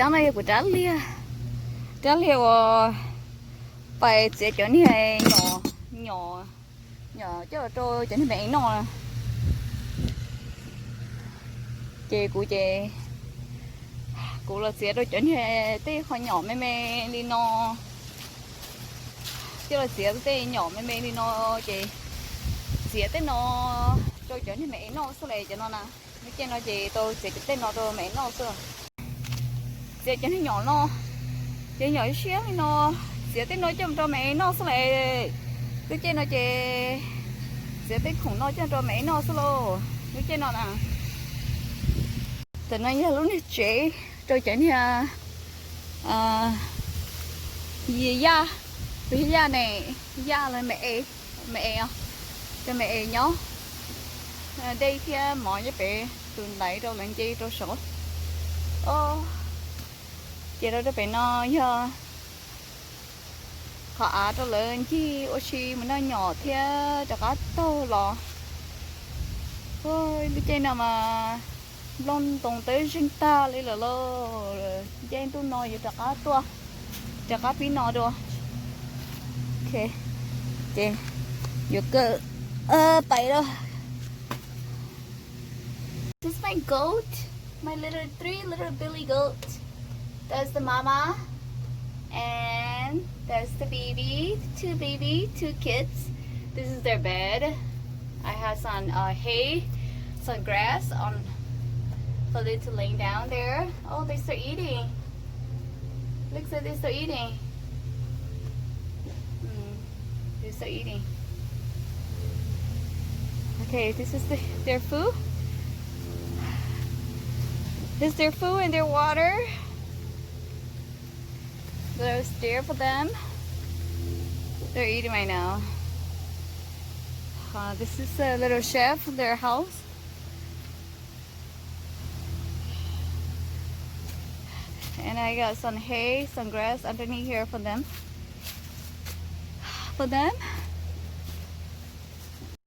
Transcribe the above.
Cov no yog kuv rab liag, rab liag uas pais txiav cov niag nyom, nyom coj los rau cov niag me ev noj. Ces kuv ces kuv los txiav rau cov niag tej qho nyom me me li no, coj los txiav tej nyom me me li no, ces txiav tej no rau cov niag me ev noj xwb las. Cov no na, lub caij no ces tau txiav cov tej no rau me ev noj xwb. Txiav cov niag nyom no, cov nyom siab li no, txiav tej no coj rau me ev noj xwb las. Lub caij no ces txiav tej khoom no coj rau me ev noj xwb lauj. Lub caij no na, tam no yog lub niag tsev rau cov niag yaj, yaj ne, yaj los me ev, me ev os, rau me ev nyob. Dej thiab mov nyob pem, tus ntaiv rau lawv nce rau saud. Ces rau rau pem no yog qhov av rau lawv ncig ua si mus noj nyom thiab rov qab taug los. Lub caij no mas nplooj ntoo twb zeeg tag li lawm lauj. Caij ntuj no yuav rov qab tuaj, rov qab pib no dua. Ces yuav kawm pais lawm. This is my goat, my little three little billy goat. That's the mama, and that's the baby, two baby, two kids. This is their bed. I have some uh, hay, some grass on for them to lay down there. Oh, they start eating. Looks like they start eating. Mm, they start eating. Okay, this is the, their food. This is their food and their water. There's there for them. They're eating right now. Uh, this is a little shed for their house. And I got some hay, some grass underneath here for them. For them.